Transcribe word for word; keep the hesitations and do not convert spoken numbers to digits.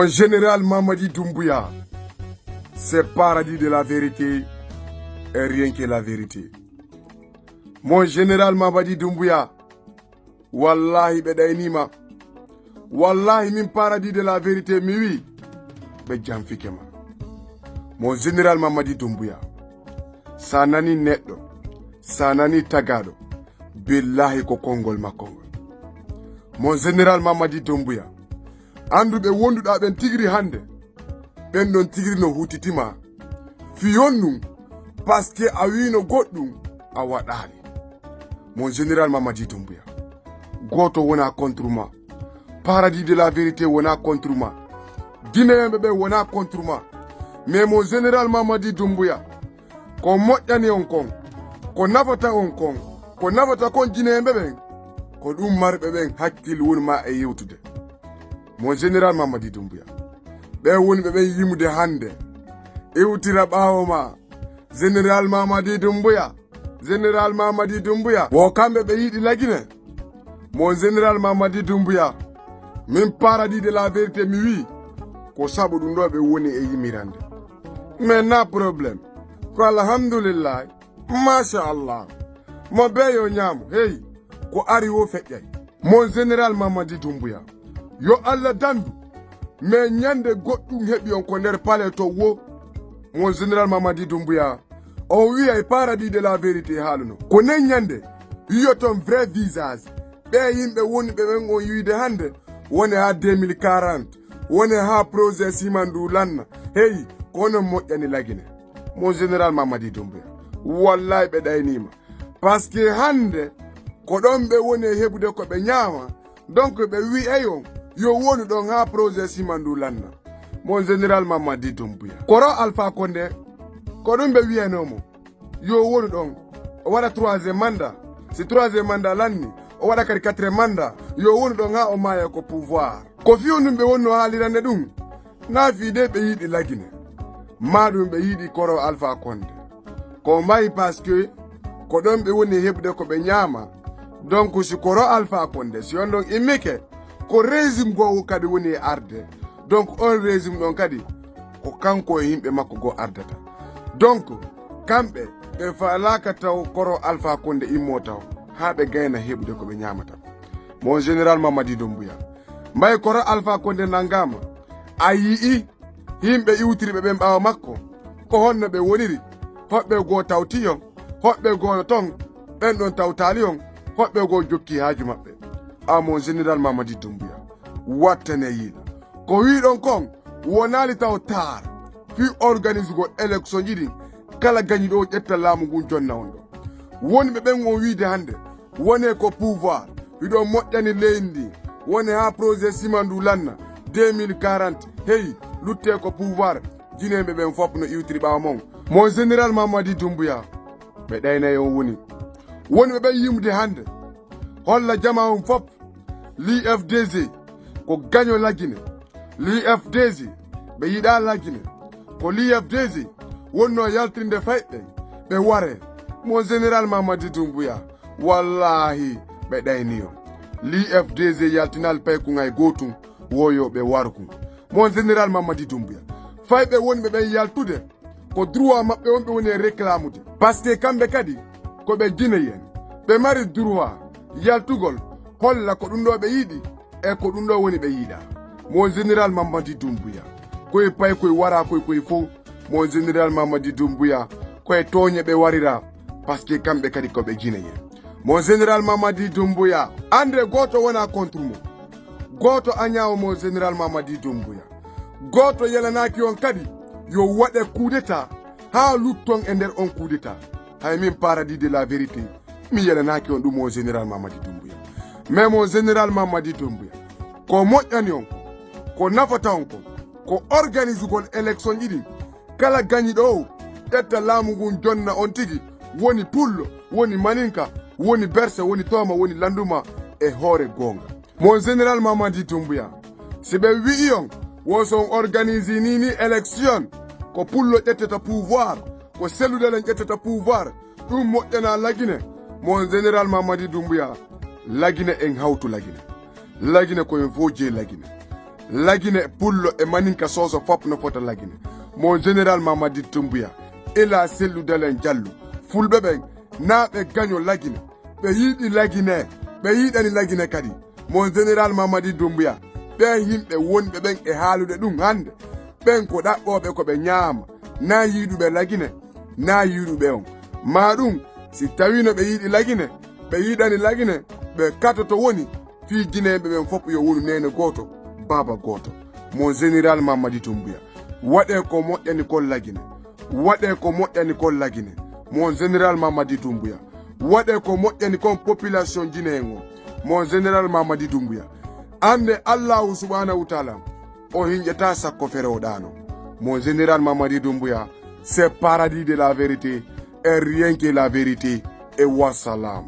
Mon général Mamadi Doumbouya, c'est paradis de la vérité et rien que la vérité. Mon général Mamadi Doumbouya, wallahi ɓe ɗaynima. Wallahi min paradis de la vérité mi wi ɓe janfike ma. Mon général Mamadi Doumbouya, sa nani neɗɗo, sa nani tagaɗo, billahi ko konngol makko ngol. Mon général Mamadi Doumbouya, anduɓe wonduɗa ɓen tigri hande, ɓen ɗon tigri no hutitima. Fiyon ɗum, parce que a wino goɗɗum, a waɗali. Mon général Mamadi Doumbouya, goto wona contre ma. Paradis de la vérité wona contre ma. Guinéen ɓe ɓe wona contre ma. Mais mon général Mamadi Doumbouya, ko moƴƴani on kon, ko nafata on kon, ko nafata kon Guinéen ɓe ɓen, ko ɗum marɓe ɓen hakkil woni ma e yewtude. Mon général Mamadi Doumbouya, ɓe woni ɓe ɓen yimude hande, iwtira ɓaawo ma. Général Mamadi Doumbouya, général Mamadi Doumbouya, wo kamɓe ɓe yiɗi Lagine. Mon général Mamadi Doumbouya, min paradis de la vérité mi wi, ko sabu ɗum ɗo ɓe woni e yimirande. Mais na problème, ko alhamdulillah. Machallah. Mo be yo ñaamo, hey, ko ari wo feƴƴay. Mon général Mamadi Doumbouya, yo Allah dandu. Mais ñande goɗɗum heɓi on ko nder palais to wo. Mon général Mamadi Doumbouya, on wiyay paradis de la vérité haaluno. Ko nen ñande wiyoton vrai visage. Ɓe yimɓe woni ɓe ɓen on yiide hande, wone ha deux mille quarante, wone ha projet siman ndu lanna. Hey, ko onon moƴƴani Lagine. Mon général Mamadi Doumbouya, wallahi ɓe ɗaynima. Parce que hande ko ɗon ɓe woni e heɓude ko ɓe ñaama. Donc ɓe wi'ay on yo wonu ɗon ha projet siman ndu lanna. Mon général Mamadi Doumbouya, koro Alpha Condé, ko ɗum ɓe wiyanomo yo wonu ɗon, o waɗa troisième mandat. Si troisième mandat lanni, o waɗa kadi quatrième mandat, yo wonu ɗon ha o maaya ko pouvoir. Ko fiyo ɗum ɓe wonno haalirande ɗum. Na fii de ɓe yiɗi Lagine, ma ɗum ɓe yiɗi koro Alpha Condé. Ko mbayi parce que ko ɗon ɓe woni e heɓude ko ɓe ñaama. Donc si koro Alpha Condé, si on ɗon immike, ko régime goo kadi woni e arde. Donc on régime ɗon kadi ko kanko e yimɓe makko goo ardata. Donc kamɓe ɓe faalaaka taw koro Alpha Condé immo taw haa ɓe gayna heɓude ko ɓe ñaamata. Mon général Mamadi Doumbouya, mbayi koro Alpha Condé nangaama, a yi'i yimɓe iwtiriɓe ɓen ɓaawo makko, ko honno ɓe woniri? Hoɓɓe goo tawti on, hoɓɓe goo no ton, ɓen ɗon tawtaali on, hoɓɓe goo jokki haaju maɓɓe. A mon général Mamadi Doumbouya, wattane yiila. Ko wiɗon kon, wonaali taw taar, fii organisugol élection ji ɗin, kala gañiɗo o ƴetta laamu ngun jonna on ɗo. Woni ɓe ɓen on wiide hande, wone ko pouvoir, hiɗon moƴƴani leydi ndi, wone haa projet ciment ndu lanna, deux mille quarante, hey, lutte ko pouvoir, jineeɓe ɓen fof no iwtiri ɓaawo mon. Mon général Mamadi Doumbouya, ɓe ɗaynay on woni. Woni ɓe ɓen yimude hande, holla jama on fof, l'U F D G, ko gaño Lagine, l'U F D G, ɓe yiɗa Lagine. Ko l'U F D G wonno yaltinde fayɓe, ɓe ware. Mon général Mamadi Doumbouya, wallahi, ɓe ɗayni on. L'U F D G yaltinal paykun hay gootum, woyo ɓe warkun. Mon général Mamadi Doumbouya, fayɓe wonɓe ɓen yaltude, ko droit maɓɓe on ɓe woni e réclamude. Parce que kamɓe kadi, ko ɓe Guinéen. Ɓe mari droit yaltugol, holla ko ɗum ɗo ɓe yiɗi, e ko ɗum ɗo woni ɓe yiɗa. Mon général Mamadi Doumbouya, koye pay koye wara koye koye fof, mon général Mamadi Doumbouya, koye tooñe ɓe warira, parce que kamɓe kadi ko ɓe Guinéen. Mon général Mamadi Doumbouya, andre gooto wona contre mo. Gooto añaawo mon général Mamadi Doumbouya. Gooto yalanaaki on kadi yo waɗe coup d'état haa lutton e nder on coup d'état. Hay min paradis de la vérité, mi yalanaaki on ɗum mon général Mamadi Doumbouya. Mais mon général Mamadi Doumbouya, ko moƴƴani on, ko nafata on ko, ko organisugol élection ji ɗin. Kala gañiɗo o, ƴetta laamu ngun jonna on tigi, woni pullo, woni maninka, woni berse, woni tooma, woni landuma e hoore goonga. Mon général Mamadi Doumbouya, si ɓe wi'i on, wo so on organise ni ni élection, ko pullo ƴettata pouvoir, ko selludalen ƴettata pouvoir, ɗum moƴƴana Lagine, mon général Mamadi Doumbouya, Lagine en hawtu Lagine. Lagine ko en fof jeyi Lagine. Lagine, pullo e maninka, soso, fop no fota Lagine. Mon général Mamadi Doumbouya, ila sellu dalen jallu. Fulɓe ɓen, na ɓe gaño Lagine, ɓe yiɗi Lagine, ɓe yiɗani Lagine kadi. Mon général Mamadi Doumbouya, ɓen yimɓe wonɓe ɓen e haalude ɗum hannde, ɓen ko ɗaɓɓooɓe ko ɓe ñaama, na yiɗuɓe Lagine, na yiɗuɓe on. Ma ɗum, si tawino ɓe yiɗi Lagine, ɓe yiɗani Lagine, ɓe katoto woni fii Gineeɓe ɓen fof yo wonu neene gooto, baaba gooto. Mon général Mamadi Doumbouya, waɗee ko moƴƴani kon Lagine, waɗee ko moƴƴani kon Lagine. Mon général Mamadi Doumbouya, waɗee ko moƴƴani kon population Guinée ngo. Mon général Mamadi Doumbouya, annde Allahu subhanahu wa taala, o hinƴata sakko feroɗano. Mon général Mamadi Doumbouya, c'est paradis de la vérité et rien que la vérité. Et wassalam.